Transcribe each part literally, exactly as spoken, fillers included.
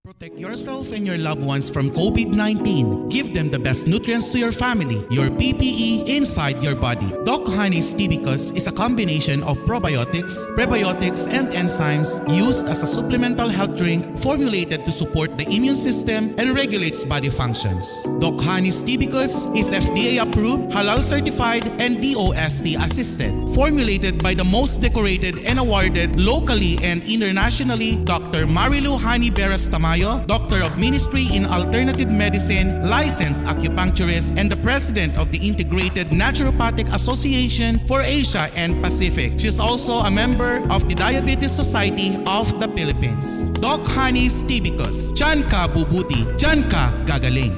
Protect yourself and your loved ones from COVID nineteen. Give them the best nutrients to your family, your P P E, inside your body. Doc Honey's Tibicus is a combination of probiotics, prebiotics, and enzymes used as a supplemental health drink formulated to support the immune system and regulates body functions. Doc Honey's Tibicus is F D A approved, halal certified, and D O S T assisted. Formulated by the most decorated and awarded locally and internationally, Doctor Marilu Honey Beras Tamayo, Doctor of Ministry in Alternative Medicine, licensed acupuncturist, and the President of the Integrated Naturopathic Association for Asia and Pacific. She is also a member of the Diabetes Society of the Philippines. Doc Honey's Tibicus. Diyan ka bubuti. Diyan ka gagaling.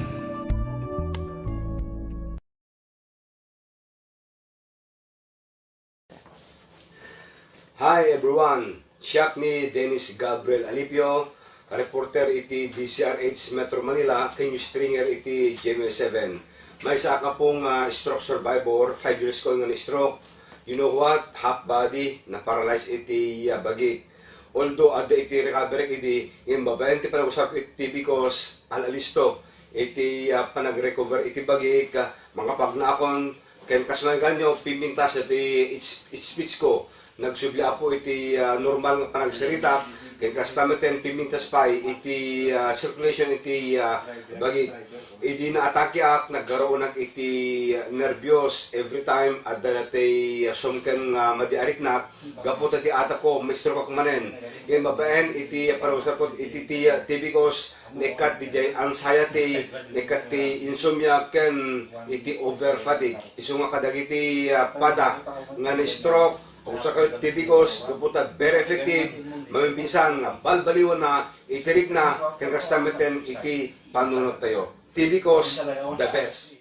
Hi everyone! Siak ni Dennis Gabriel Alipio, reporter iti D Z R H Metro Manila, ken news stringer iti G M A seven. Maysa a kapong, ah, stroke survivor, five years ko nga na-stroke. You know what? Half body, na-paralyze iti, ah, bagik. Although adda iti recovery idi, ngem babaen ti panagusarko iti Tibicus, al-alisto iti, ah, panagrecover iti bagik, ah, mangapagnaakon, ken kas maganyo, pimpintas iti its-, speech ko. Nagsubli, Apo, iti, ah, normal nga panagsarita, ken kasta met ken pimpintas pay iti, ah, circulation iti, ah, bagik. Idi naatakeak, naggaruonak iti, ah, nerbios. Every time adda daytoy, ah, sumkem nga madi a riknak, gapu ta ti atapko, ma-stroke-ak manen. Ngem babaen iti panagusarko iti ti-, Tibicus, naikkat diay anxiety, naikkat ti insomnia, ken iti over fatigue. Isu nga kadagiti, ah, pada nga na-stroke, agusarkayo Tibicus, gapu ta very effective, maminsan nga balbaliwanna iti rikna, ken kasta met ken iti panunottayo. Tibicus, the best.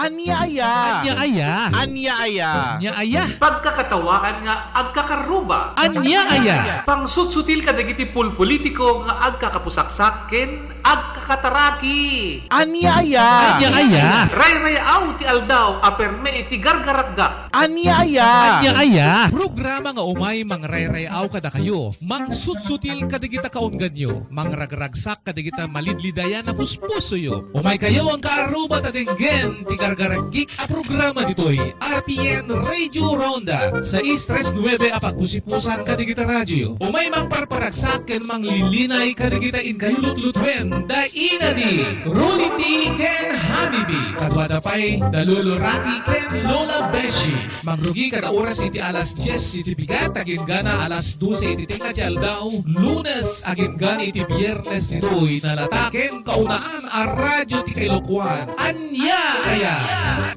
Ania aya? Ania aya? Ania aya? Ania aya? Pagkakatawaan nga agkakaruba. Ania aya? Pangsutsutil kadagiti pulpolitiko nga agkakapusaksak ken agkakataraki. Ania aya? Ania aya? Rayrayaw ti aldaw a perme iti gargarakgak. Ania aya? Ania aya? Programa nga umay mangrayrayaw kadakayo, mangsutsutil kadagita kaungganyo, mangragragsak kadagita malidlidayan a puspusoyo. Umaykayo, agkakaruba, ta denggen ti gargarakgik a programa ditoy R P N Radio Ronda, sais tres nuebe a pagpusipusan kadagita radioyo. Umay mangparparagsak ken manglilinay kadagita inkayo lutlutuen, da inadi, Rudy T ken Honey B. Kaduada pay da Lolo Rocky ken Lola Beshi. Mangrugi kada oras iti alas dies iti bigat, agingga alas dose iti tengnga ti aldaw, Lunes agingga iti Biernes ditoy nalata ken kaunaan a radyo ti kailokuan. Ania aya?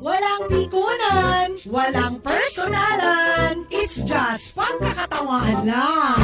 Walang pikunan, walang personalan. It's just pagkakatawaan lang.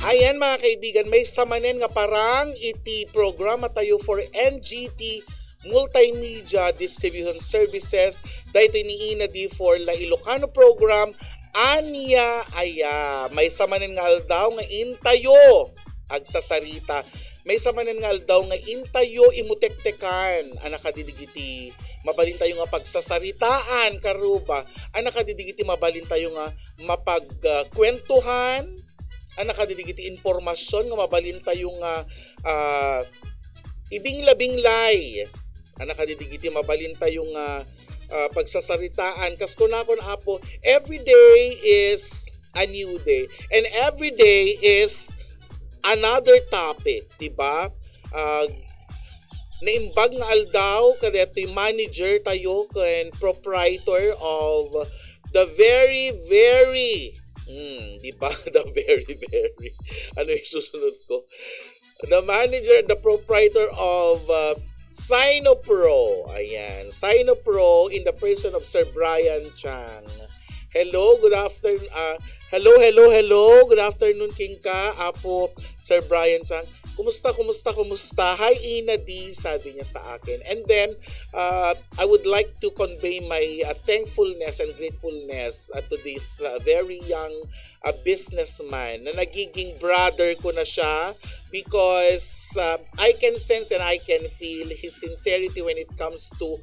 Ayan, mga kaibigan, maysa manen nga parang iti programa tayo for N G T Multimedia Distribution Services. Daytoy ni Ina D for La Ilocano Program, Ania aya. Maysa manen nga aldaw nga intayo agsasarita. Maysa manen nga aldaw nga intayo imutektekan. Ana kadi digiti mabalintayo nga pagsasaritaan, karuba. Ana kadi digiti mabalintayo nga mapagkuentohan. Ana kadi digiti impormasyon nga mabalintayo nga, ah, ibinglabinglay. Ana kadi digiti mabalintayo nga, ah, pagsasaritaan. Kas kunakon, Apo, every day is a new day. And every day is another topic, di ba? Ah, naimbag nga aldaw, kadetoy manager tayo ken proprietor of the very, very, hmm, di ba? The very, very. Ano yung susunod ko? The manager, the proprietor of, uh, Sinopro. Ayan. Sinopro in the person of Sir Brian Chang. Hello, good afternoon. Ah, hello, hello, hello. Good afternoon, King Ka. Apo, Sir Brian Chang. Kumusta, kumusta, kumusta? Hi, Ina D, sabi niya sa akin. And then, uh, I would like to convey my, uh, thankfulness and gratefulness, uh, to this, uh, very young, uh, businessman na nagiging brother ko na siya because, uh, I can sense and I can feel his sincerity when it comes to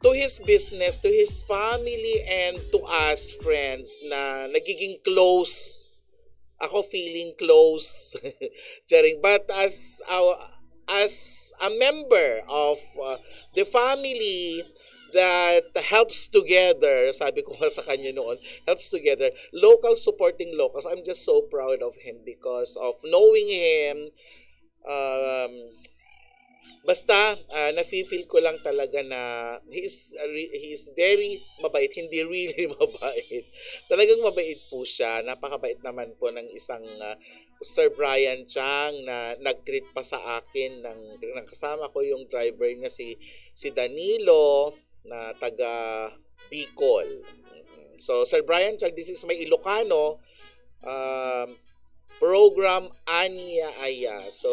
to his business, to his family, and to us friends na nagiging close. Ako feeling close. Charing. But as our, as a member of, uh, the family that helps together, sabi ko nga sa kanya noon, helps together, local supporting locals, I'm just so proud of him because of knowing him. Um, basta, ah, nafe-feel ko lang talaga na he is, ah, re-, he is very mabait, hindi really mabait. Talagang mabait po siya. Napakabait naman po ng isang, ah, Sir Brian Chang na nag-greet pa sa akin ng, ng kasama ko, yung driver niya, si, si Danilo, na taga Bicol. Mm-mm. So, Sir Brian Chang, this is my Ilocano, um, program Ania Aya. So,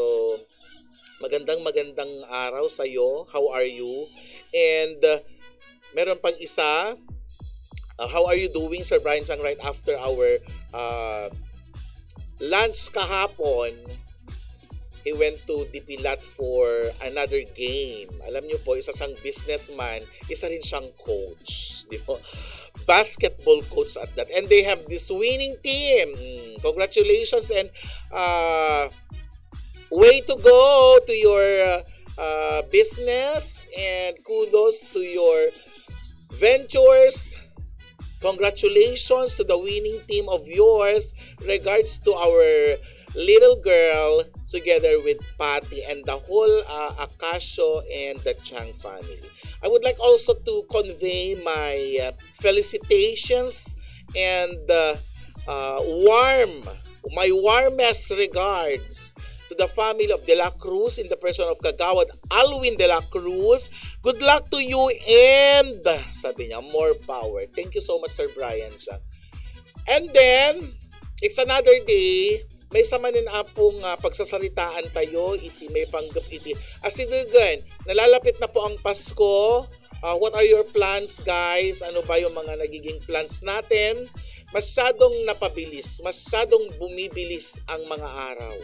magandang, magandang araw sa'yo. How are you? And, uh, meron pang isa. Uh, how are you doing, Sir Brian Chang, right after our, uh, lunch kahapon? He went to Dipilat for another game. Alam niyo po, isa siyang businessman, isa rin siyang coach. Di ba? Basketball coach at that. And they have this winning team. Mm, congratulations and, uh, way to go to your, uh, business and kudos to your ventures. Congratulations to the winning team of yours. Regards to our little girl together with Patty and the whole, uh, Acacio and the Chang family. I would like also to convey my, uh, felicitations and, uh, uh, warm, my warmest regards to the family of De La Cruz in the person of Kagawad Alwin De La Cruz. Good luck to you and, sabi niya, more power. Thank you so much, Sir Brian. Siya. And then, it's another day. Maysa manen, Apo, nga pagsasaritaan tayo iti maipanggep iti asidegen. Nalalapit na po ang Pasko. Ah, what are your plans, guys? Ano ba yung mga nagiging plans natin? Masyadong napabilis, masyadong bumibilis ang mga araw.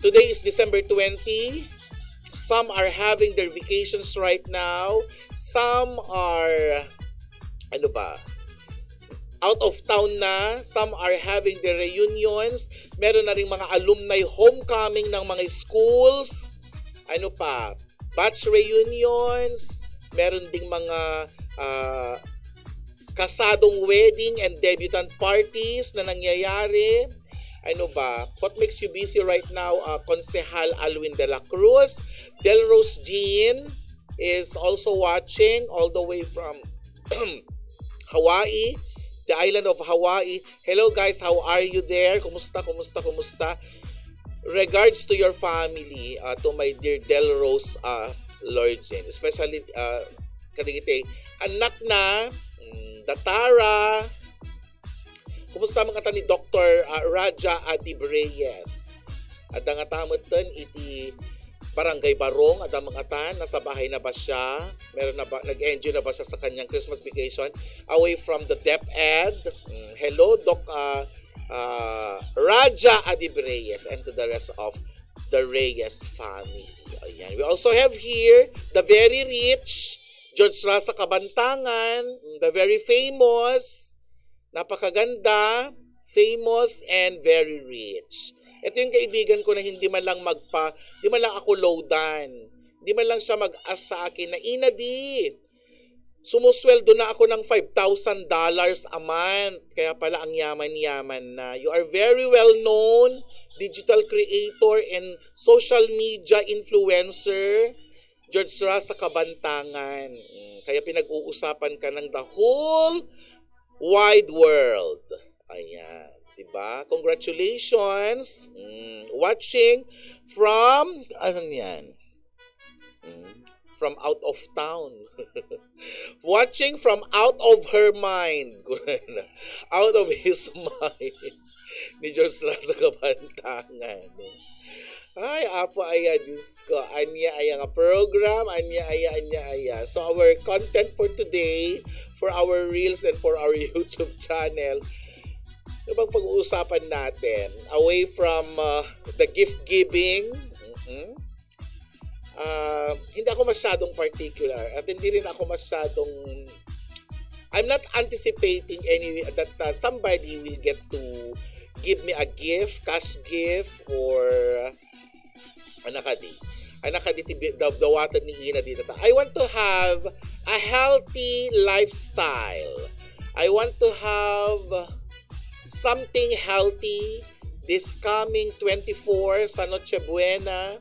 Today is December twenty. Some are having their vacations right now. Some are, ano ba, out of town na. Some are having their reunions. Meron na ring mga alumni homecoming ng mga schools. Ano pa? Batch reunions. Meron ding mga, ah, kasadong wedding and debutant parties na nangyayari. Ano ba? What makes you busy right now, uh, Konsehal Alwin De La Cruz? Delrose Jean is also watching all the way from Hawaii. the island of Hawaii. Hello guys, how are you there? Kumusta, kumusta, kumusta? Regards to your family, uh, to my dear Del Rose, uh, Lorgin, especially, uh, kadagiti anak na, mm, Datara. Kumusta man kata ni Doktor, uh, Raja Adib Reyes? Adda ngata metten iti Barangay Barong, adda man kata, nasa bahay na ba siya? Meron na ba, nag-enjoy na ba siya sa kanyang Christmas vacation away from the DepEd? Mm, hello, Doc, uh, uh, Raja Adib Reyes, and to the rest of the Reyes family. Ayan. We also have here the very rich George Rasa Kabantangan, the very famous, napakaganda, famous, and very rich. Ito yung kaibigan ko na hindi man lang magpa, hindi man lang ako lowdan. Hindi man lang siya mag-ask sa akin na, "Ina, di, sumusweldo na ako ng five thousand dollars a month. Kaya pala ang yaman-yaman na." You are very well known digital creator and social media influencer, George Rasa Kabantangan. Mm, kaya pinag-uusapan ka ng the whole wide world. Ayan. Diba? Congratulations. Mm, watching from, ano yan? Mm, from out of town. Watching from out of her mind. Out of his mind. Ni George Rasa Kabantangan. Ay, Apo aya, Diyos ko. Ania aya nga program, ania aya, ania aya. So, our content for today, for our reels and for our YouTube channel, ano bang pag-uusapan natin? Away from, uh, the gift giving, mm-mm. Uh, hindi ako masyadong particular at hindi rin ako masyadong, I'm not anticipating any that, uh, somebody will get to give me a gift, cash gift, or anak kadi. Anak kadi ti bi-, daw-, dawatan ni ina dita. I want to have a healthy lifestyle. I want to have something healthy this coming twenty-four sa Noche Buena.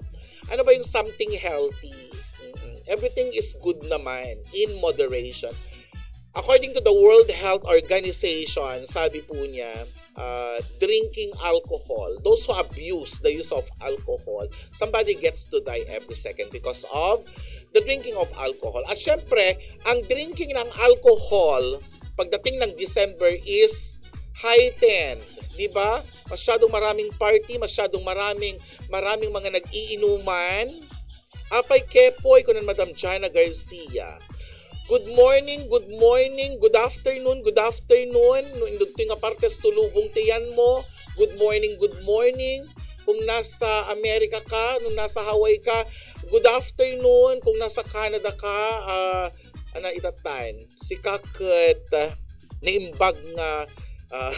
Ano ba yung something healthy? Mm-mm. Everything is good naman in moderation. According to the World Health Organization, sabi po niya, uh, drinking alcohol, those who abuse the use of alcohol, somebody gets to die every second because of the drinking of alcohol. At syempre, ang drinking ng alcohol pagdating ng December is heightened, di ba? Masyadong maraming party, masyadong maraming, maraming mga nag-iinuman. Apay kepoy, kunan Madam Jana Garcia. Good morning, good morning, good afternoon, good afternoon. No indugtoy nga partes tulubong ti yan mo, good morning, good morning. Kung nasa Amerika ka, no nasa Hawaii ka, good afternoon. Kung nasa Canada ka, ah, ana itatan, sika ket, ah, naimbag nga, ah,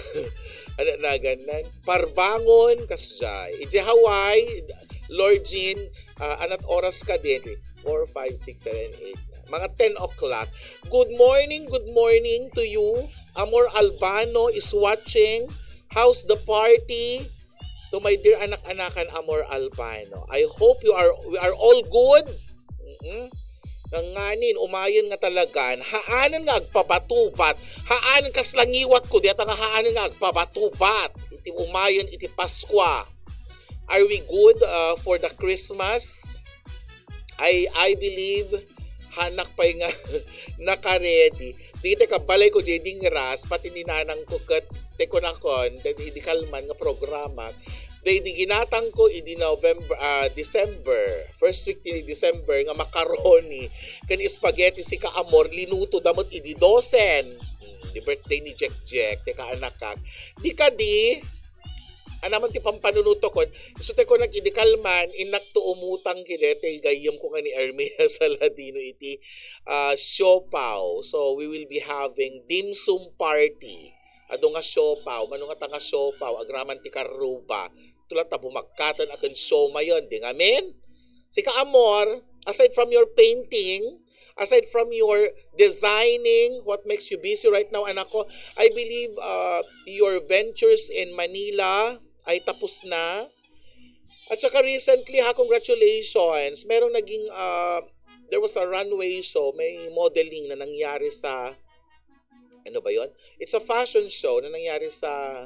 ano na ganan, parbangon, kasjay. Iti Hawaii, Lord Jean, ah, anat oras ka din? Four, five, six, seven, eight, nine. Mga ten o'clock. Good morning, good morning to you. Amor Albano is watching. How's the party? To my dear anak-anakan, Amor Albano. I hope you are, we are all good. Mm-mm. Nganganin, umayen nga talagan, haanen nga agpabatubat, haanen kas langiwat ko, diyata nga haanen nga agpabatubat. Iti umayen, iti Paskua. Are we good, uh, for the Christmas? I, I believe, hanak pay nga nakaredy. Dita ka balay ko, J D Ngras, pati ni nanang ko ket, te kunakon, daydi idi kalman nga programa. Daydi ginatang ko, idi November, ah, December, first week ni December, nga macaroni, ken spaghetti, sika Amor, linuto da met idi dosen. Hmm, di birthday ni Jack Jack, te kaanakak. Di kadi, anaman ti pampanunuto kon, isu te ko nag-idi kalman, innak to umutang kide, te gayyem ko nga ni Ermina Saladino iti, ah, siopaw. So, we will be having dim sum party. Adu nga siopaw, mano nga ta nga siopaw, agraman ti karruba. Tula ta bumagkatan a ken siomayen, di ngamin? Sika Amor, aside from your painting, aside from your designing, what makes you busy right now, anak ko? I believe, uh, your ventures in Manila ay tapos na. At saka recently, ha, congratulations. Merong naging, uh, there was a runway show, may modeling na nangyari sa, ano ba yon? It's a fashion show na nangyari sa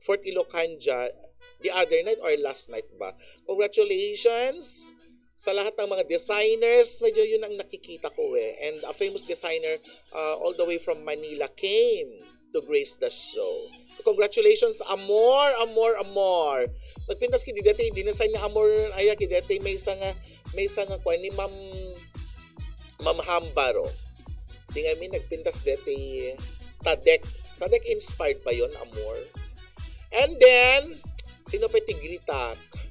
Fort Ilocandia the other night or last night ba? Congratulations sa lahat ng mga designers. Medyo yun ang nakikita ko eh. And a famous designer uh, all the way from Manila came to grace the show. So congratulations, Amor, Amor, Amor. Nagpintas ki didete, hindi na sign ni Amor, aya ki dete, may isa nga, may isa nga kwan ni Ma'am, Ma'am Hambaro. Di nga mi nagpintas dete, Tadek. Tadek inspired ba yon, Amor? And then, sino pa ti greet-ak?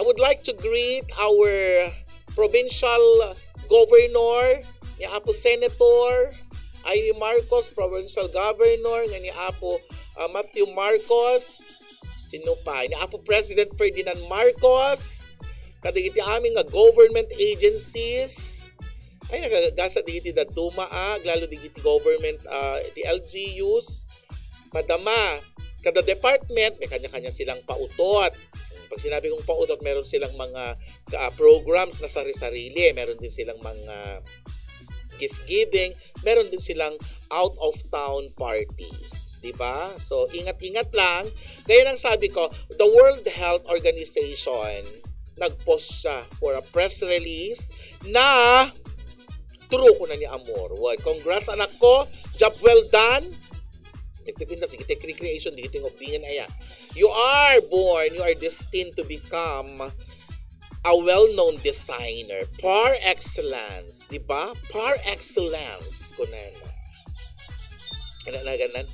I would like to greet our provincial governor, ni Apo Senator Amy Marcos, provincial governor, nga ni Apo ah, Matthew Marcos, sino pa? Ni Apo President Ferdinand Marcos, kadagiti amin nga government agencies, ay, nagagasa digiti dadduma, ah, aglalo digiti government, ah, iti L G Us, madama, kada department, may kanya-kanya silang pautot. Pag sinabi kong pautot, meron silang mga ah, programs na sari-sarili, meron din silang mga gift giving, meron din silang out of town parties, di ba? So, ingat-ingat lang. Kaya nang sabi ko, the World Health Organization nag-post siya for a press release na true ko na ni Amor. Well, congrats, anak ko. Job well done. Nagpipintas, sige, tech recreation, di ito yung opinion, aya. You are born, you are destined to become a well-known designer. Par excellence, di ba? Par excellence, kunen. Ano na ganan?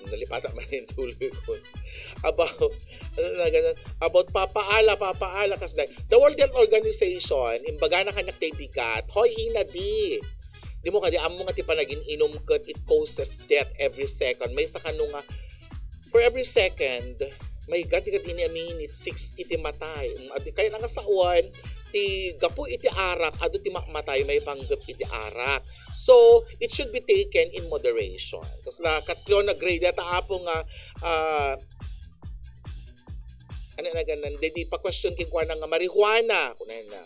Nalipatan man yung tuloy ko. About, ano na ganan? About papaala, papaala, kas dahil. The World Health Organization, imbaga na kanya kay bigat. Hoy, ina di. Di mo kadi, amo nga ti panagin-inom ket it causes death every second. May sakano nga, for every second, may gati kat ini a minute, sixty ti matay. Mm, adi, kaya nga sawan, ti gapu iti arak, adu ti ma-, matay, may panggep iti arak. So, it should be taken in moderation. Tapos na, katlo na grade, ta apo nga, ah, ano na ganan, di, di pa question king kuana nga marijuana, kunan na.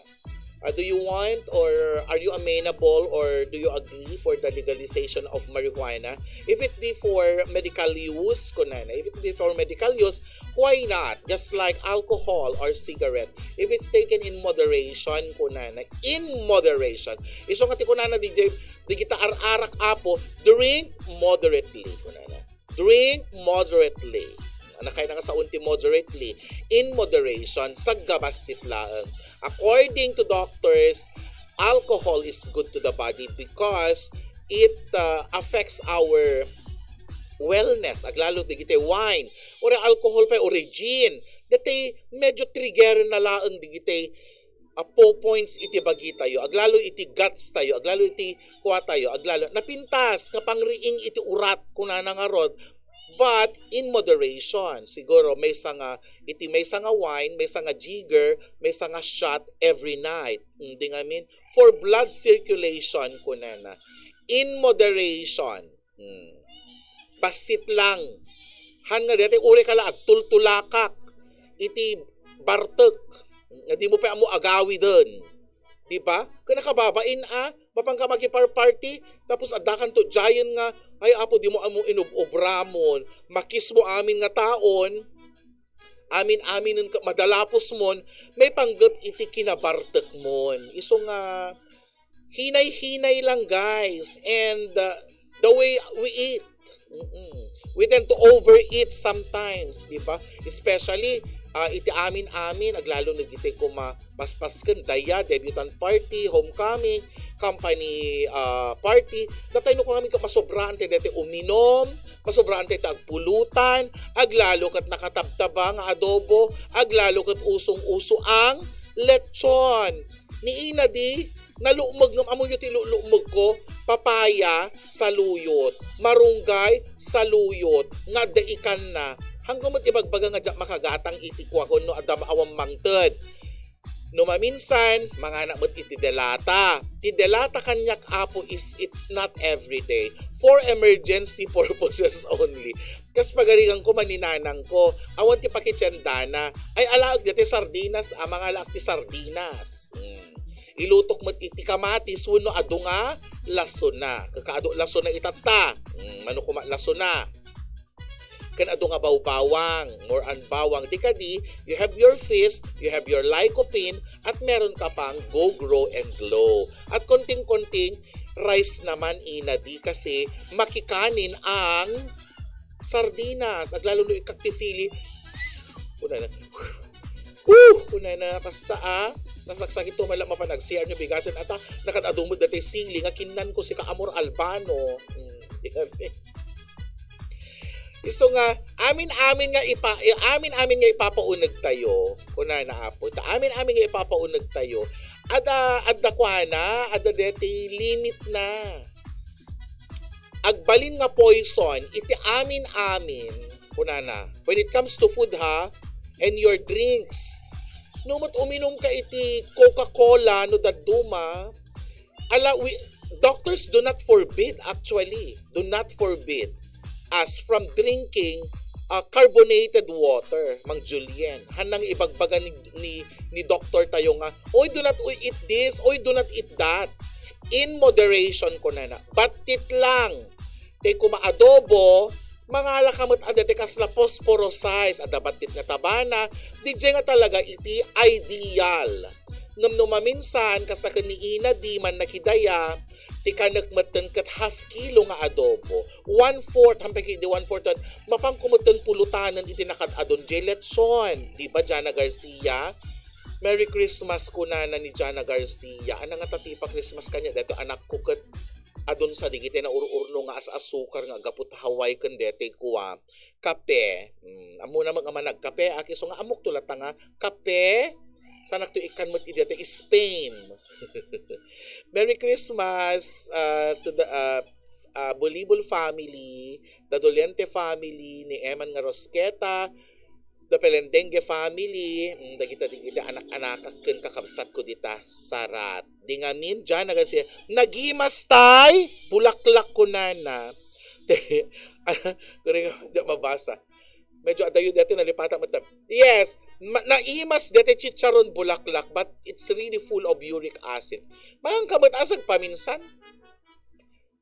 Uh, do you want or are you amenable or do you agree for the legalization of marijuana? If it be for medical use, kunana, if it be for medical use, why not? Just like alcohol or cigarette, if it's taken in moderation, kunana, in moderation. Isu nga ti kunana, D J, di kita ar-arak apo, drink moderately, kunana. Drink moderately. Ano kaya nga sa unti moderately? In moderation, sa gabassit laeng. According to doctors, alcohol is good to the body because it uh, affects our wellness. Aglalo digiti wine. Ura alcohol pa, ura gin. Dati medyo trigger na laeng digiti apo points iti bagi tayo, aglalo iti guts tayo, aglalo iti kua tayo, aglalo napintas nga pangriing iti urat kunana nga rod, but in moderation. Siguro may sanga iti may sanga wine, may sanga jigger, may sanga shot every night. Hindi nga mean for blood circulation kunana. In moderation. Hmm. Bassit lang. Han nga dati uri ka la agtultulakak iti bartek. Nga di mo pa mo agawiden. Di ba? Kaya nakababain a, mapang ka makipar-party, tapos adda kanto giant nga, ay apo, di mo amo inub-obramon, makis mo amin nga taon, amin-amin ka, madalapos mon, may panggep iti kinabartek mon. Isu nga, hinay-hinay lang, guys. And uh, the way we eat, mm-mm, we tend to overeat sometimes, di ba? Especially uh, iti amin-amin, aglalo na giti kuma paspasken, daya, debutante party, homecoming, company uh, party. Datay no kami masobraan ti dete uminom, masobraan ti agpulutan, aglalo ket nakatabtaba nga adobo, aglalo ket usong-uso ang lechon. Ni ina di, nalukmeg ngem amoyo ti lulukmeg ko, papaya, saluyot, marunggay, saluyot, nga adda ikanna. Hanggang met ibagbaga nga diak makagatang iti kuakon no adda awan mangted. No maminsan, manganak met iti delata. Ti delata kaniak, apo, is it's not everyday. For emergency purposes only. Kas pagarigan ko, maninanang ko, awan ti pakitiendana. Ay, alaag dati sardinas, ah, mangalaak ti sardinas. Mm. Ilutok met iti kamatis, wenno adu nga lasona. Kakaado lasona itatta. Mm, mano koma lasona. Ken adu nga bawbawang, more on bawang. Di kadi, you have your fist, you have your lycopene, at meron ka pang go, grow, and glow. At konting-konting, rice naman, ina di, kasi makikanin ang sardinas. Aglalo no ikakti sili. Kunana. Woo! Kunana, kasta, ah. Nasaksakit to, mala mapan ag-C R no bigaten ata. Nakad-adu met dati sili nga kinnan ko si Ka Amor Albano. Hmm. Isu nga, amin-amin nga ipa-, eh, amin-amin nga ipapauneg tayo. Kunana, Apo. Ta, amin-amin nga ipapauneg tayo. Ada, adda kuana, adda deti limit na. Agbalin nga poison, iti amin-amin, kunana. When it comes to food, ha, and your drinks. No met uminom ka iti Coca-Cola, no dadduma, ala, we, doctors do not forbid, actually. Do not forbid us from drinking, uh, carbonated water, Mang Julien. Hanang ibagbaga ni, ni, ni doktor tayo nga, "Oy, do not eat this. Oy, do not eat that." In moderation, kunana. Battit lang. Tay kuma adobo, mangala ka met adda ti kasla phosphorus size, adda battit nga tabana, di jay nga talaga iti ideal. Ngem no maminsan, kasta ken ni ina di man nakidaya, ti kanek metten ket half kilo nga adobo. One-fourth, hampay ket di one-fourth, mapan ko metten pulutan iti nakad-adun jay letson. Di ba, Jana Garcia? Merry Christmas, kunana ni Jana Garcia. Ana nga tatipa Christmas kaniak, daytoy anakko ket adun sa digiti naur-urno nga as-asukar nga aggapu ta Hawaii ken daytoy kua, kape. Mm, ammona met nga managkape, a, isu nga ammok to latta nga kape. Saanakto ikkan met idi daytoy Spain. Merry Christmas, uh, to the, uh, uh, Bulibul family, the Doliente family, ni Eman nga Rosqueta, the Pelendengue family, mm, dagita, dagita anak-anak ken kakabsatko dita, sarat. Di ngamin, Jana Garcia, "Nagimas tay, Bulaklak," kunana. Kuri nga, di mabasa. Medyo adayo dati nalipatan mo. Yes, ma-, naimas dati chicharon bulaklak, but it's really full of uric acid. Mangan ka met asag paminsan.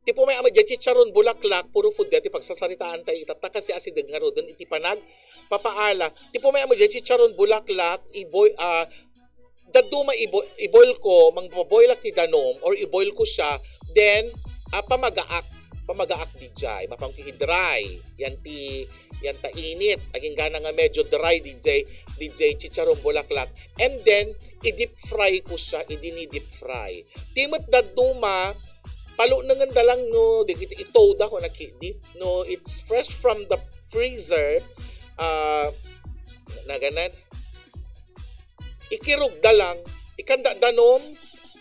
Ti pumay-am daydiay chicharon bulaklak, puro food daydiay pagsasaritaan tayo itatta kasi asideg ngaruden iti panagpapaala. Ti pumay-am daydiay chicharon bulaklak, iboy-, ah, dadduma ibo-, iboil ko, mangbaboilak ti danom or iboil ko siya, then, ah, pamagaak, pamagaak daydiay, mapanko i-dry. Yan ti, yan ta init. Agingga na nga medyo dry daydiay, daydiay chicharon bulaklak. And then, i-deep fry ko siya, idini-deep fry. Ti met dadduma, palunengen da lang no, dagiti itow da ko nakidi. No, it's fresh from the freezer. Ah, naganan. Ikirog da lang. Ikanda danom.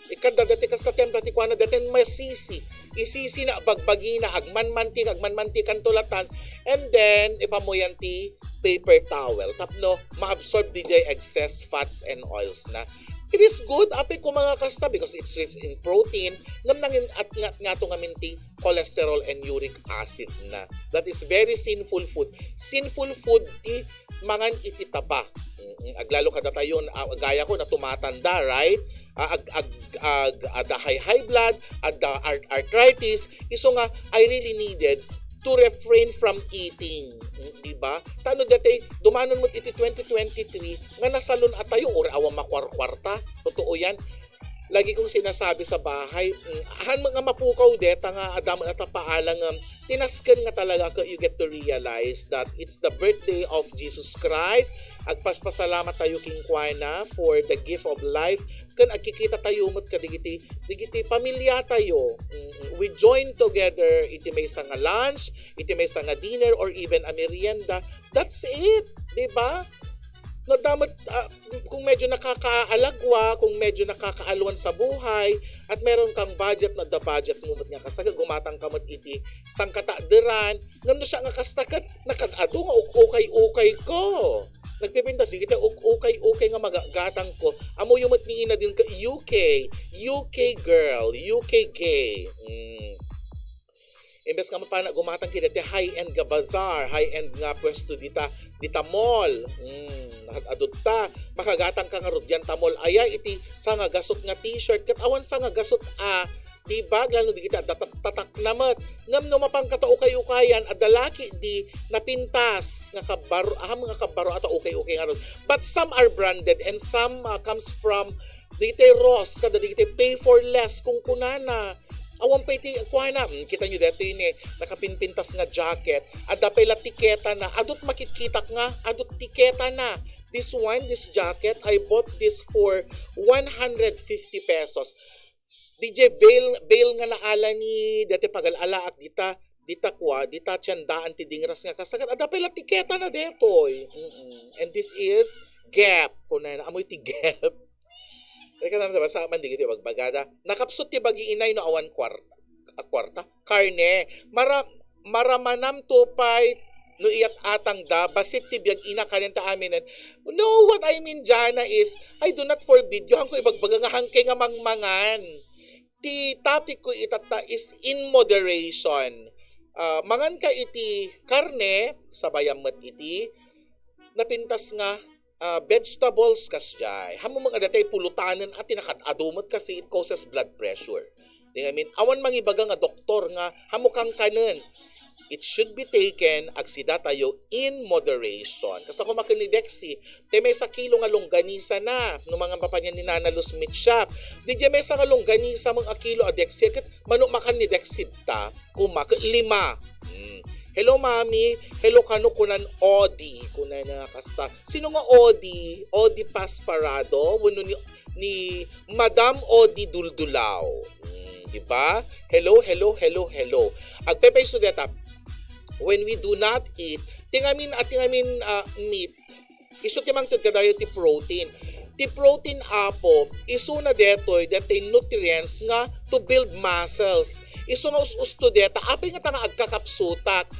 Ikanda dati kasta templa ti kuana, dati masisi. Isisi na, bagbagi na, agmanmantik, agmanmantikan to latan. And then, ipamuyan ti paper towel. Tapno, ma-absorb daydiay excess fats and oils na. It is good, apay ko mga kasta, because it's rich in protein, ngem nangin at ngat ngato ngamin ti cholesterol and uric acid na. That is very sinful food. Sinful food ti mangan iti taba. Mm, aglalo kadatayo, ah, gaya ko na tumatanda, right? Ah, ag, ag, ag, adda high, high blood, adda ar-, arthritis. Isu nga, I really needed to refrain from eating. Mm, di ba? Tano dati, dumanon mo iti twenty twenty-three, nga nasalun atayo, or awan makuarkuarta. Totoo yan. Lagi kong sinasabi sa bahay, mm, han nga mapukaw deta nga adda met a paala nga tinasken nga talaga ka, you get to realize that it's the birthday of Jesus Christ. Agpaspasalamat tayo king kuana for the gift of life. Ken agkikita tayo met kadigiti, digiti pamilya tayo. Mm, we join together iti maysa nga lunch, iti maysa nga dinner, or even a merienda. That's it, di ba? No, damat, ah, kung medyo nakakaalagwa, kung medyo nakakaalwan sa buhay, at meron kang budget, no, the budget mo, mat nga kasaga, gumatang ka mat iti sangkataaderan, ngem no siya nga kasta ket, nakad-adu nga uk-, ukay-ukay ko. Nagpipintas, sige, te, uk-, ukay-ukay nga magagatang ko. Amoyo met ni ina din ka, U K, U K girl, U K gay. Mm. Imbes nga mapana gumatang kida ti high-end nga bazaar, high-end nga pwesto dita, dita mall. Mm, nagad-adot ta. Makagatang ka ngarud diay ta mall. Aya iti sangagasut nga t-shirt. Ket awan sangagasut a tibag, lalo dagiti adda tat-, tatakna met. Ngem no mapan ka ta ukay-ukayan, adda laki di napintas nga kabbaro, aham nga kabbaro a ta ukay-ukay ngarud. But some are branded and some, uh, comes from dagiti Ross, kada dagiti pay for less, kung kunana. Awan pay ti kuana. Mm, kita nyo detoy ni nakapinpintas nga jacket. Adda pay la tiketana. Adut makitkitak nga, adut tiketana. This one, this jacket, I bought this for one hundred fifty pesos. D J Bale, Bale nga naala ni deti pagal-alaak dita, dita kua, dita tiendaan ti dingras nga kasta ket adda pay la tiketana detoy. Mm-mm. And this is Gap. Kunana, amoy ti Gap. Kaya ka naman, basta man di kita ibagbagada. Nakapsut ti bagi inay no awan kwar-, a kwarta. Karne. Mara-, maramanam to pay no iyat-atang da, basit ti biag ina kanen ta aminen. No, what I mean, Jana, is, I do not forbid you. Hanko ibagbaga nga hangke nga mangmangan. Ti topic ko itatta is in moderation. Ah, mangan ka iti karne, sabayam met iti napintas nga, ah, vegetables kasjay. Hammo nga datay pulutanen a tinakad-adu met kasi it causes blood pressure. Di ngamin, awan mangibaga nga doktor nga hammo kangkanen. It should be taken, agsida tayo in moderation. Kasta ko makin ni Dexy, te may sa kilo nga longganisa na, no mangan pa panian ni Nana Luz Meat Shop. Di di may sa nga longganisa mang a kilo a Dexy, ket mano makan ni Dexy ta, kuma, ket lima. Hmm. Hello, Mami. Hello, kano kunan Odi. Kunana kasta. Sino nga Odi? Odi Pasparado? Wenno ni, ni Madam Odi Duldulaw. Hmm, di ba? Hello, hello, hello, hello. Agpaypayso deta, when we do not eat, tingamin, at tingamin, ah, meat, isu ti mangted kadayo ti protein. Ti protein apo, isu na detoy, detoy nutrients nga to build muscles. Isu nga us-usto deta, apay nga ta nga agkakapsutak.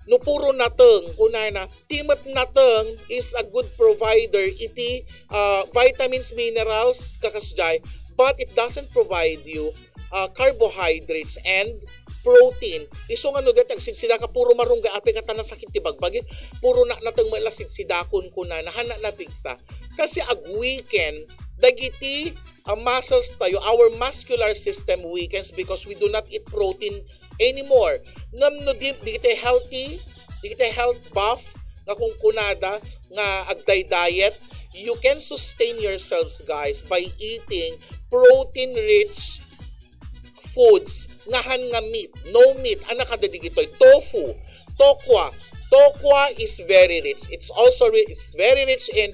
No puro nateng, kunana, ti met nateng is a good provider iti, ah, vitamins, minerals, kakasjay, but it doesn't provide you, ah, carbohydrates and protein. Isu nga no detoy agsidsida ka, puro marunggay, apay nga ta nasakit ti bagbagi, puro na nateng met la sidsidakon kunana, hana napigsa. Kasi ag-weaken dagiti, ah, muscles tayo, our muscular system weakens because we do not eat protein anymore. Ngem no di, dagiti healthy, dagiti health buff nga kunkunada nga agday-diet, you can sustain yourselves, guys, by eating protein-rich foods nga han nga meat, no meat, ana kada digitoy, tofu, tokwa. Tokwa is very rich. It's also ri-, it's very rich in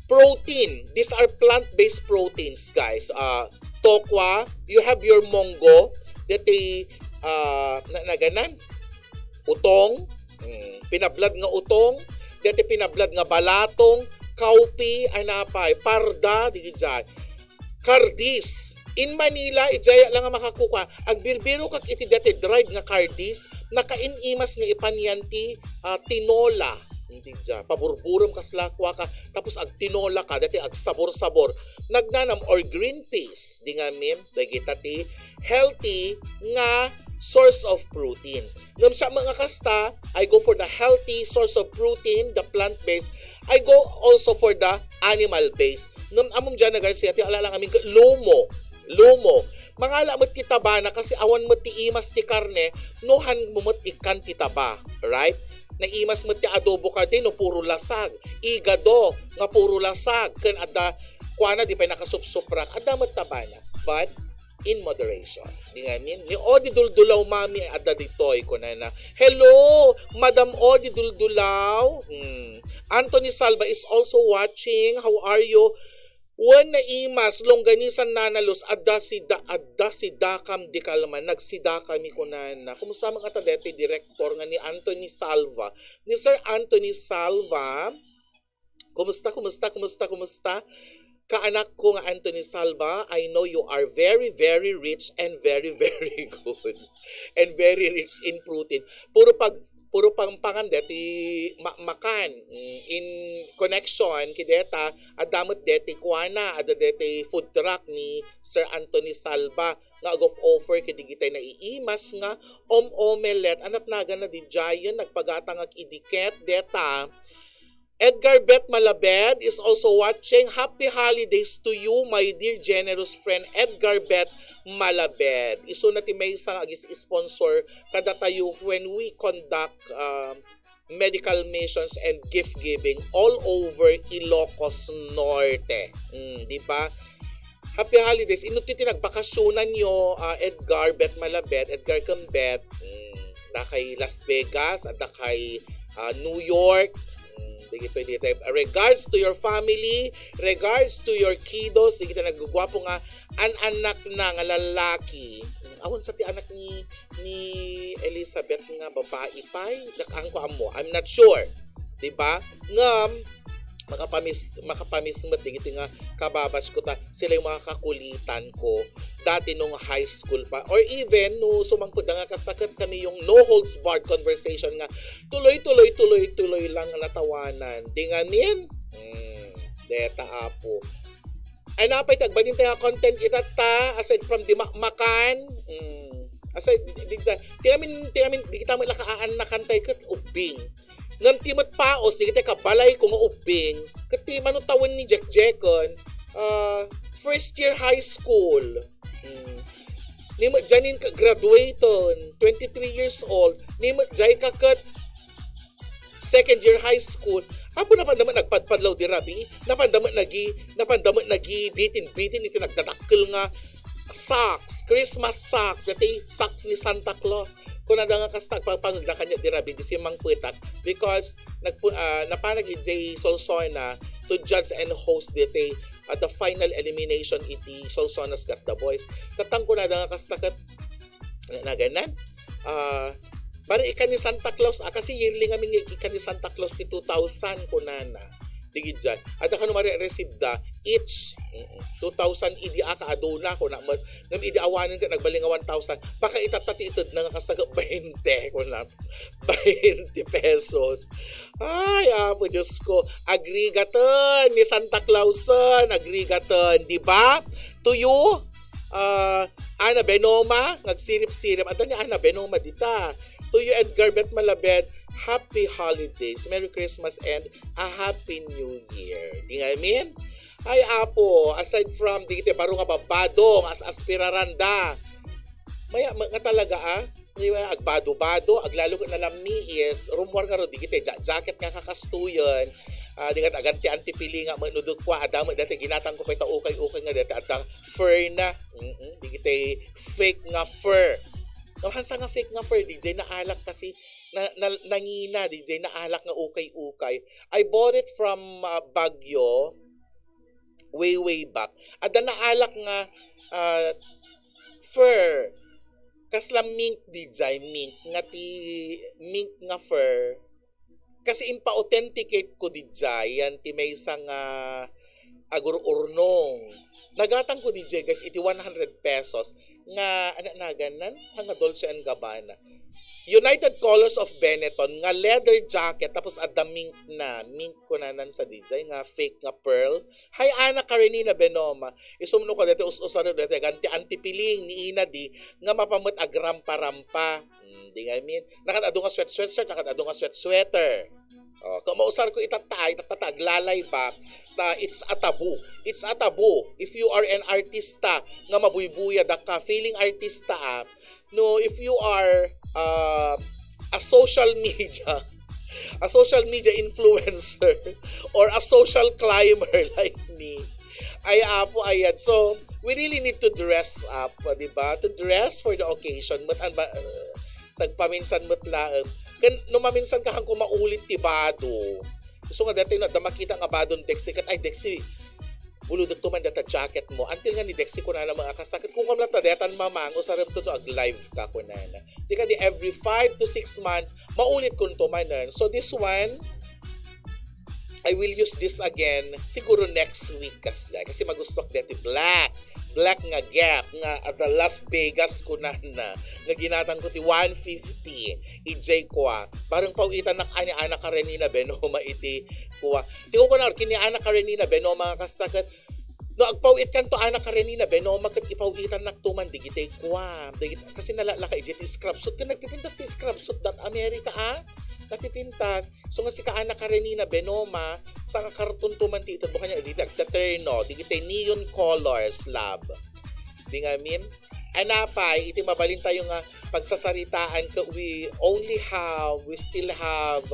protein. These are plant-based proteins, guys. Uh, tokwa, you have your munggo, deti, uh, na, naganan, utong, mm, pinablad nga utong, deti pinablad nga balatong, cowpea, anapay, parda, di jay. Kardis. In Manila, ijaya lang nga makakuka. Agbirbiro kak iti deti dried nga kardis, nakainimas nga ipan yan ti, ah, tinola. Hindi dyan. Paburburom kasla kua ka, tapos agtinola ka, deti agsabor-sabor. Nagnanam or green peas. Di ngamin, dagita ti healthy nga source of protein. Ngem sa mga kasta, I go for the healthy source of protein, the plant-based. I go also for the animal-based. Ngem amom Jana Garcia, ti ala lang amin, lomo. Lomo. Mangala met ti tabana kasi awan met ti imas ti karne, no han mo met ikkan ti taba. Right? Naimas met ti adobo kadi no puro lasag. Igado nga puro lasag. Ken adda, kuana, di pay nakasupsuprak. Adda met tabana. But, in moderation. Di ngamin, ni Odi Duldulaw, Mami, adda ditoy, kunana. Hello, Madam Odi Duldulaw. Hmm. Anthony Salva is also watching. How are you? Wen naimas, longganisan Nana Luz, adda sida, adda sidakam di kalman, nagsidakami kunana. Kumusta man kata deti direktor nga ni Anthony Salva? Ni Sir Anthony Salva, Kumusta, kumusta, kumusta, kumusta? Kaanak ko nga Anthony Salva, I know you are very, very rich and very, very good. And very rich in protein. Puro pag, puro pang pangan deti ma-, makan. Mm, in connection, kideta, adda met deti kuana, adda deti food truck ni Sir Anthony Salva. nga aguf-offer ket digitay naiimas nga om-omelette. Anat nagan na di Giant, nagpagatangak idi ket deta. Edgar Beth Malabed is also watching. Happy holidays to you, my dear generous friend Edgar Beth Malabed. Isuna ti maysa nga agis-sponsor kadatayo when we conduct um, medical missions and gift giving all over Ilocos Norte. Mm, di ba? Happy holidays. Inno ti nagbakasyonanyo, ah, Edgar, Beth Malabed, Edgar ken Beth. Mm, adda kay Las Vegas, adda kay, ah, New York. Mm, dagitoy, dagitoy. Regards to your family, regards to your kiddos, dagitoy naggugwapo nga an-anak na nga lalaki. Mm, awan sa ti anak ni, ni Elizabeth nga babai pay. Dak-, ang ko ammo, I'm not sure. Di ba? Ngem, makapamis-, makapamis met digiti nga kababas ko ta, sila yung mga kakulitan ko dati nung high school pa. Or even, no sumangpet da nga kasaket kami yung no holds barred conversation nga tuloy, tuloy, tuloy, tuloy lang natawanan. Di ngamin? Hmm, deta apo. Ay, napay ti agbalin tayo nga content itatta, aside from di makmakan. Mm. Aside, di, di, di, di kami, di kami, di kita mo ilaka aannakan tayo ket ubbing. Ngem ti met paos, di kita kabalay ko nga ubbing. Ket ti manutawen ni Jack Jackon, ah, first year high school. Mm. Ni met Janine ka graduaton, twenty-three years old. Ni met jay ka ket second year high school. Apo, napan da met nagpadpadlaw di rabii, napan da met nagi, napan da met nagi bitin-bitin iti nagdadakkel nga socks, Christmas socks, dati socks ni Santa Claus. Kunada nga kasta, agpangpangegda kaniak di rabii, di simmangpetak, because nagpu-, ah, napanag idiay Solsona to judge and host dati at the final elimination iti Solsona's Got the Boys. Ket kunada nga kasta ket, na, na, ganan? Ah, bari ikan ni Santa Claus, ah, kasi yearly ngamin nga ikan ni Santa Claus ti two thousand, kunana. Digidjay. Adda kano mare-receive da each. Mm-mm. Two thousand idi aka aduna, kuna met. Ngem idi awanen ket nagbalin nga one thousand. Baka itatta ti itedna nga kasta ket bainte, kuna. Bainte pesos. Ay, Apo Diyos ko. Agrigaton ni Santa Clausen. Agrigaton, di ba? To you, ah, Ana Benoma, ngagsirip-sirip. Adda ni Ana Benoma dita. To you, Edgar Beth Malabed, happy holidays, Merry Christmas, and a Happy New Year. Di ngamin? Ay, Apo, aside from digiti baro nga babbado, nga as-aspiraranda. Maya, ma-, nga talaga, ah. Di ba, agbado-bado, aglalo ket nalammi is, rummuar ngarud, digiti ja-, jacket nga kakastuyen. Ah, di ket agantian ti piling nga met no dukwa, adda met dati ginatangko pay ta ukay-ukay nga dati adda fur na. Mm-mm, digiti fake nga fur. No, hansa nga fake nga fur, D J, naalak kasi, na, na, nangina, D J, naalak nga ukay-ukay. I bought it from, ah, Baguio, way, way back. Adda naalak nga, ah, fur. Kasla mink, D J, mink. Nga ti mink nga fur. Kasi impa-authenticate ko, D J, yan ti maysa nga agur-urnong. Nagatang ko, D J, guys, iti one hundred pesos nga, ano, naganan? Nga Dolce and Gabbana. United Colors of Benetton nga leather jacket, tapos adda mink na. Mink kunanan sa, D J, nga fake nga pearl. Hi, Ana Karenina Benoma. Isumno ko dati us-usar dati, ganti antipiling ni ina di nga mapamet agrampa-rampa. Hmm, di ngamin. Nakat adu nga sweat, sweat, sweat, nakat adu nga sweat, sweater. Oh, kung mausar ko itatta, itatta ta aglalay ba? Ta, it's a taboo. It's a taboo. If you are an artista nga mabuybuya da ka, feeling artista, ah, no, if you are, uh, a social media, a social media influencer, or a social climber like me, ay, Apo, ayan. So, we really need to dress up, di ba? To dress for the occasion. But, ano ba, uh, sagpaminsan met laeng. Kan, no maminsan ka, hangko maulit ti bado. Gusto nga dati, no, da makita nga badon Dexy, ket, "Ay, Dexy, buludek to man data jacket mo." Until nga ni Dexy, kunana, mga kasakit, "Kukam lang ta detan, mamang, usarem to, no, ag-live ka," kunana. Di ka di every five to six months, maulit kun to manen. So, this one, I will use this again, siguro next week, kasi, kasi magustok deti black. Black nga Gap nga adda Las Vegas kunana, nga ginatang ko ti one fifty. Ijay kua. Bareng paw-itan nak ani Ana Karenina Benoma iti kua. Ti ko kunar, kini Ana Karenina Benoma nga kasta ket No, agpaw-it kanto, Ana Karenina, Benoma, ket ipaw-itannak to man, digitay kuam, digit-, kasi nalaka idiay ti scrub suit, ket nagpipintas ti scrub suit, that America, ah? Nagpipintas. So, nga sika, Ana Karenina, Benoma, sa nga karton to man ti ited, bukan niya, digitay agtaterno, digitay neon colors, love. Di ngamin, anapay, iti mabalin tayo nga pagsasaritaan, ket we only have, we still have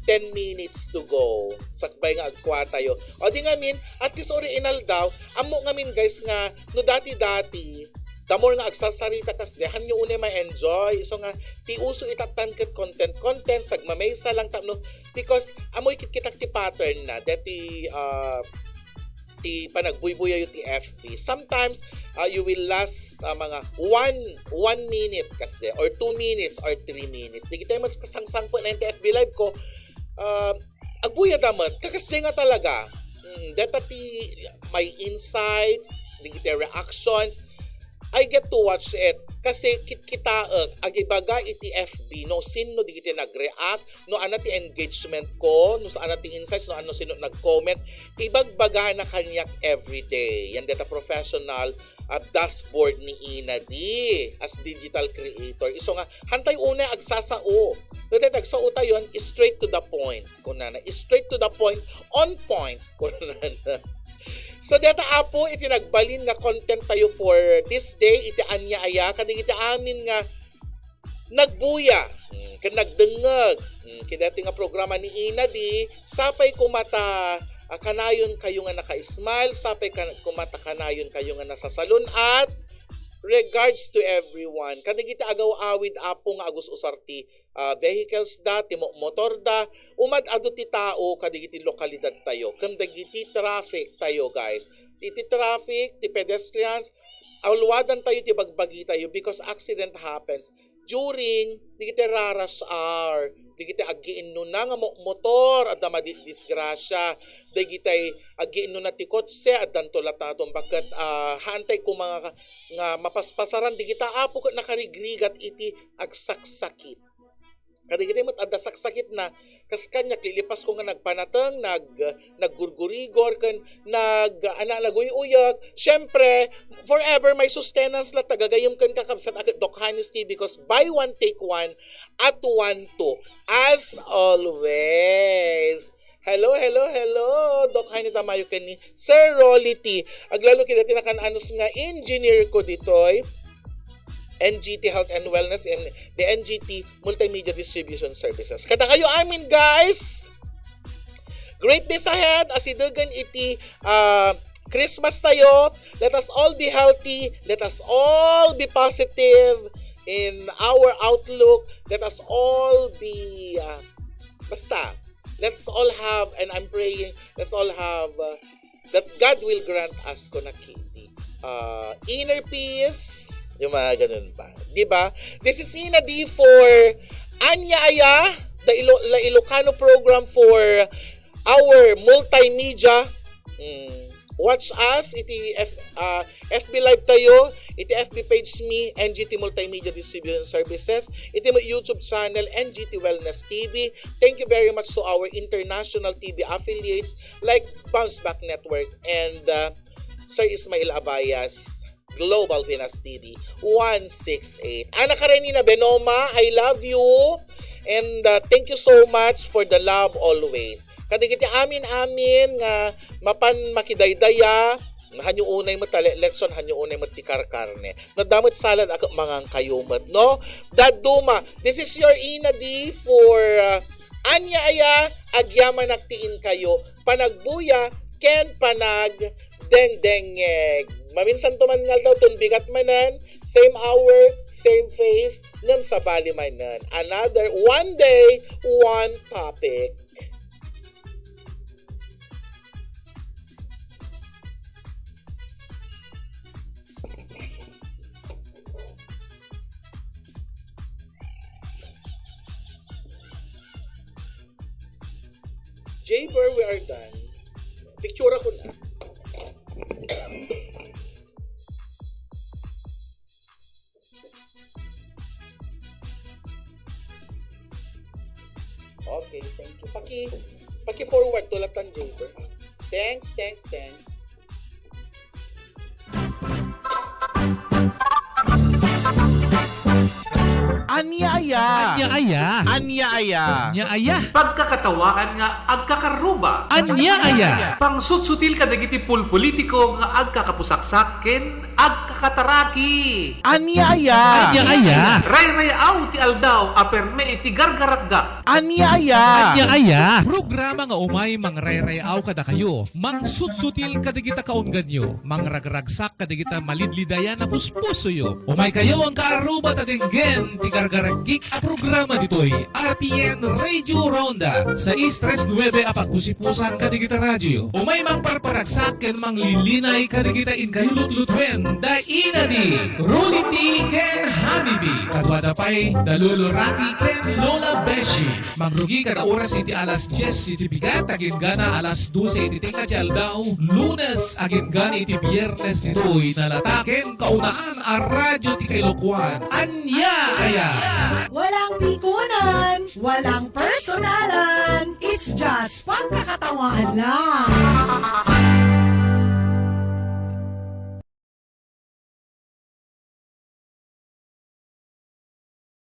ten minutes to go. Sakbay nga agkua tayo. O di ngamin, at least original daw. Ammo ngamin, guys, nga no dati-dati, the more nga agsarsarita kasdiay, hanyo unay ma-enjoy. So nga, ti uso itattan ket content, content, sagmamaysa lang tapno, because amoy kitkitak ti pattern na, dati, ah, ti panagbuybuyayo ti F B. Sometimes, ah, you will last, ah, mga one, one minute kasi, or two minutes, or three minutes. Digitay mas kasangsangpet na ti F B live ko, ah, agbuyada met. Kakasdiay nga talaga. Mm, deta ti my insights, digitay reactions, I get to watch it. Kasi kitkitaek, agibaga iti F B, no, sinno digiti nag-react, no, ano ti engagement ko, no, sa ano ti insights, no, ano sino nag-comment, ibagbagana kaniak everyday. Yan deta professional, ah, dashboard ni Ina Di as digital creator. Isu nga, hantay unay agsasao. Deta agsao tayo, straight to the point. Kunana, straight to the point, on point. Kunana. So, deta, Apo, iti nagbalin nga content tayo for this day, iti ania aya, kadagiti amin nga nagbuya, mm, ken nagdengngeg, mm, kadagiti nga programa ni Ina Di, sapay koma ta, ah, kanayon kayo nga naka-smile, sapay ka-, koma ta kanayon kayo nga nasasalun-at, regards to everyone. Kadagiti agaw-awid, Apo, nga agus-usar ti ah, vehicles da, ti mo-, motor da, umad-adu ti tao kadagiti lokalidad tayo, ken dagiti traffic tayo, guys. Iti traffic, ti pedestrians, aluadan tayo ti bagbagi tayo because accident happens during dagiti rush hour, dagiti aggiinnuna nga mo-, motor, adda madidisgrasya, dagitay aggiinnuna ti kotse, addanto latta nga tumba ket, ah, haantay ko mga ka-, nga mapaspasaran, dagita, Apo, ket nakarigrigat iti agsaksakit. Kadagiti met adda saksakit na, kas kaniak, lilipas ko nga nagpanateng, nag-, naggurgurigor, ken nag-, ana, naguyuyek. Siyempre, forever may sustenance latta gagayem ken kakabsat a ket Doc Honey's T V, because buy one, take one, at one, two. As always. Hello, hello, hello, Doc Honey Tamayo ken ni Sir Rolly T. Aglalo kita ti nakan-anus nga engineer ko ditoy. N G T Health and Wellness and the N G T Multimedia Distribution Services. Kada kayo amin, guys! Great days ahead, asidegen iti, ah, Christmas tayo. Let us all be healthy. Let us all be positive in our outlook. Let us all be, ah, basta, let's all have, and I'm praying, let's all have, ah, that God will grant us, kunakiti, ah, inner peace, yung mga ganun ba? Di ba? This is Ina D for Anya Aya, the Ilo-, La Ilocano program for our multimedia. Mm. Watch us iti F-, ah, F B Live tayo, iti F B page mi, N G T Multimedia Distribution Services, iti mo YouTube channel, N G T Wellness T V. Thank you very much to our international T V affiliates like Bounce Back Network and, uh, Sir Ismail Abayas, Global Pinas T V one six eight. Ana Karenina Benoma, I love you. And, uh, thank you so much for the love always. Kadagiti amin-amin nga mapan makidaydaya, hanyo unay met ti le-, leksyon, hanyo unay met ti karkarne. No, adda met salad, ak-, mangan kayo met, no? Dadduma, this is your Ina D for, uh, Anya Aya, agyamanak ti inkayo, panagbuya, ken panagdengdengngeg. Maminsan to man nga aldaw, ton bigat manen, same hour, same face, ngem sabali manen. Another one day, one topic. Jaber, we are done. Picture ko na. Okay, thank you. Paki, paki-forward to latan, Jaber. Thanks, thanks, thanks. Ania aya? Ania aya? Ania aya? Ania aya? Pagkakatawaan nga agkakarruba. Ania aya? Pangsutsutil kadagiti pulpolitiko nga agkakapusaksak ken agkakataraki. Ania aya? Ania aya? Rayrayaw ti aldaw a perme iti gargarakgak. Ania aya? Ania aya? Programa nga umay mangrayrayaw kadakayo, mangsutsutil kadagita kaungganyo, mangragragsak kadagita malidlidayan a puspusoyo. Umaykayo, agkarruba, ta denggen ti gargaragik a programa ditoy R P N Radio Ronda, sais tres nuebe a pagpusipusan kadagita radioyo. Umay mangparparagsak ken manglilinay kadagita inkayo lutlutuen da inadi, Rudy T ken Honey B. Kaduada pay da Lolo Rocky ken Lola Beshi. Mangrugi kada oras iti alas dies iti bigat, agingga alas dose iti tengnga ti aldaw, Lunes agingga iti Biernes ditoy nalata ken kaunaan a radio ti Kailokuan. Ania aya? Walang pikunan, walang personalan. It's just pagkakatawaan lang.